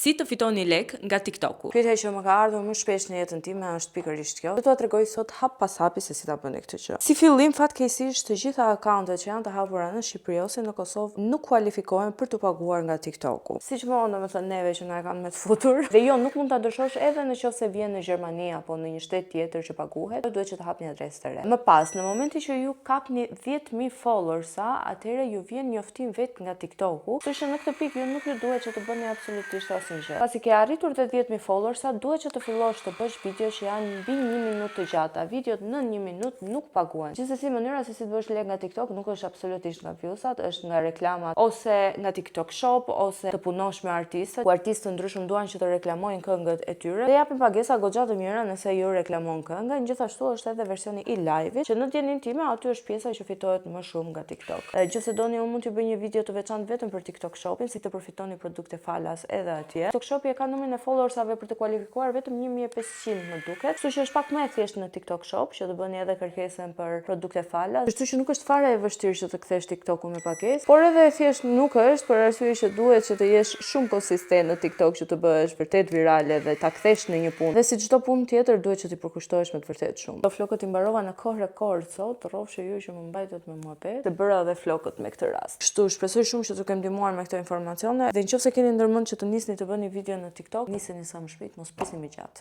Si të fitoni lek nga TikToku? Pyetja që më ka ardhur më shpesh në jetën time është pikërisht kjo. Do t'ua tregoj sot hap pas hapi se si ta bëni këtë gjë. Si fillim, fatkeqësisht, të gjitha akauntet që janë të hapura në Shqipëri ose në Kosovë nuk kualifikohen për t'u paguar nga TikToku. Siç më domethënë neve që na e kanë me të futur. Dhe jo, nuk mund ta ndryshosh edhe në qoftë se vjen në Gjermani apo në një shtet tjetër që paguhet, duhet që të hapni adresë të re. Më pas, në momentin që ju kapni 10.000 followersa, atëherë ju vjen njoftim vetë nga TikToku, kështu që në këtë pikë ju nuk ju duhet që të bëni absolutisht asnjë gjë. Pasi ke arritur te 10.000 followersa, duhet që të fillosh të bësh video që janë mbi 1 minutë të gjata. Videot në 1 minutë nuk paguhen. Gjithsesi, mënyra se si të bësh lek nga TikTok nuk është absolutisht nga viewsat, është nga reklamat ose nga TikTok Shop ose të punosh me artistë, ku artistë të ndryshëm duan që të reklamojnë këngët e tyre dhe japin pagesa goxha të mira nëse ju reklamon këngën. Gjithashtu është edhe versioni i live-it, që në dijeninë time aty është pjesa që fitohet më shumë nga TikTok. Nëse doni, unë mund t'ju bëj një video të veçantë vetëm për TikTok Shopin, si të përfitoni produkte falas edhe atje. TikTok Shopi e ka numrin e followersave për të kualifikuar vetëm 1500, më duket. Kështu që është pak më e thjeshtë në TikTok Shop që të bëni edhe kërkesën për produkte falas. Kështu që nuk është fare e vështirë që të kthesh TikTokun me pagesë, por edhe e thjeshtë nuk është, për arsye që duhet që të jesh shumë konsistent në TikTok që të bëhesh vërtet virale dhe ta kthesh në një punë. Dhe si çdo punë tjetër, duhet që t'i përkushtohesh me të vërtetë shumë. Do flokët i mbarova në kohë rekord sot, rrofshë ju që më mbajtët me muhabet, dhe bëra edhe flokët me këtë rast. Kështu, shpresoj shumë që t'ju kem ndihmuar me këto informacione dhe nëse keni ndërmend që të nisni të bëni video në TikTok, niseni sa më shpejt, mos prisni më gjatë.